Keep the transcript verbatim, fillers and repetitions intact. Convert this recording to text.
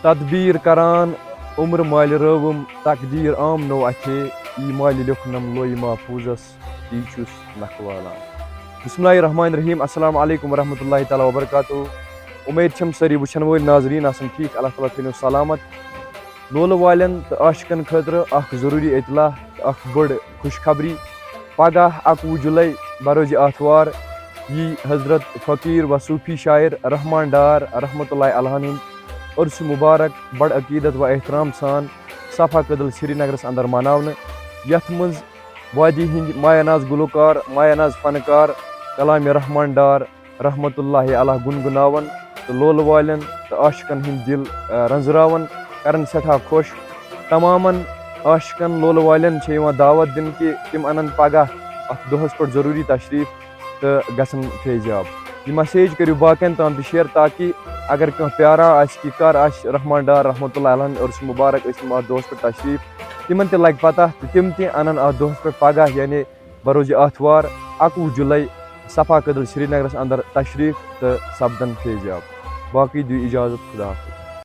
تدبیر کران عمر مالہِ رٲوٕم، تقدیر عام نو اتھے، ای مالہِ لیوٚکھنم لویہِ محفوظس، تی چھُس نکھٕ والان۔ بسم اللہ الرحمن الرحیم، السلام علیکم ورحمۃ اللہ تعالیٰ وبرکاتہ۔ امید چھم سٲری وٕچھن وٲلۍ ناظرین آسن ٹھیک، اللہ تعالیٰ تھٲینو سلامت۔ لولہٕ والٮ۪ن تہٕ عاشقن خٲطرٕ اکھ ضروٗری اطلاع تہٕ اکھ بٔڑ خوشخبری۔ پگاہ اکوُہ جُلے، بروزِ آتھوار، یی حضرت فقیر و صوفی شاعر رحمان ڈار رحمتہ اللہ علیہ ہُنٛد عرس مبارک بڑ عقیدت و احترام سان صفا کدل سرینگرس اندر مناونہٕ، یتھ منٛز وادی ہٕنٛدۍ مایہ ناز گلوکار، مایہ ناز فنکار، کلام رحمان ڈار رحمتہ اللہ علیہ گنگناون تہٕ لولہٕ والٮ۪ن تہٕ عاشقن ہٕنٛدۍ دِل، آ، رنزراون، کرن سٮ۪ٹھاہ خۄش۔ تمامن عاشقن، لولہٕ والٮ۪ن چھےٚ یِوان دعوت دِنہٕ کہِ تِم انن پگاہ اتھ دۄہس پٮ۪ٹھ ضروٗری تشریف تہٕ گژھن فیضیاب۔ یہِ message کٔرِو باقین تام تہِ share، تاکہِ اگر کانٛہہ پیاران آسہِ کہِ کر آسہِ رحمان ڈار رحمتہ اللہ علیہ ہُنٛد عرس مبارک، أسۍ یِمو اتھ دۄہس پٮ۪ٹھ تشریف، تِمن تہِ لگہِ پتہ تہٕ تِم تہِ انن اتھ دۄہس پٮ۪ٹھ پگاہ، یعنی بروزِ آتھوار، اکوُہ جُلے، صفا کدل سرینگرس اندر تشریف تہٕ سپدن فیضیاب۔ باقٕے دِیِو اجازت، خدا حافظ۔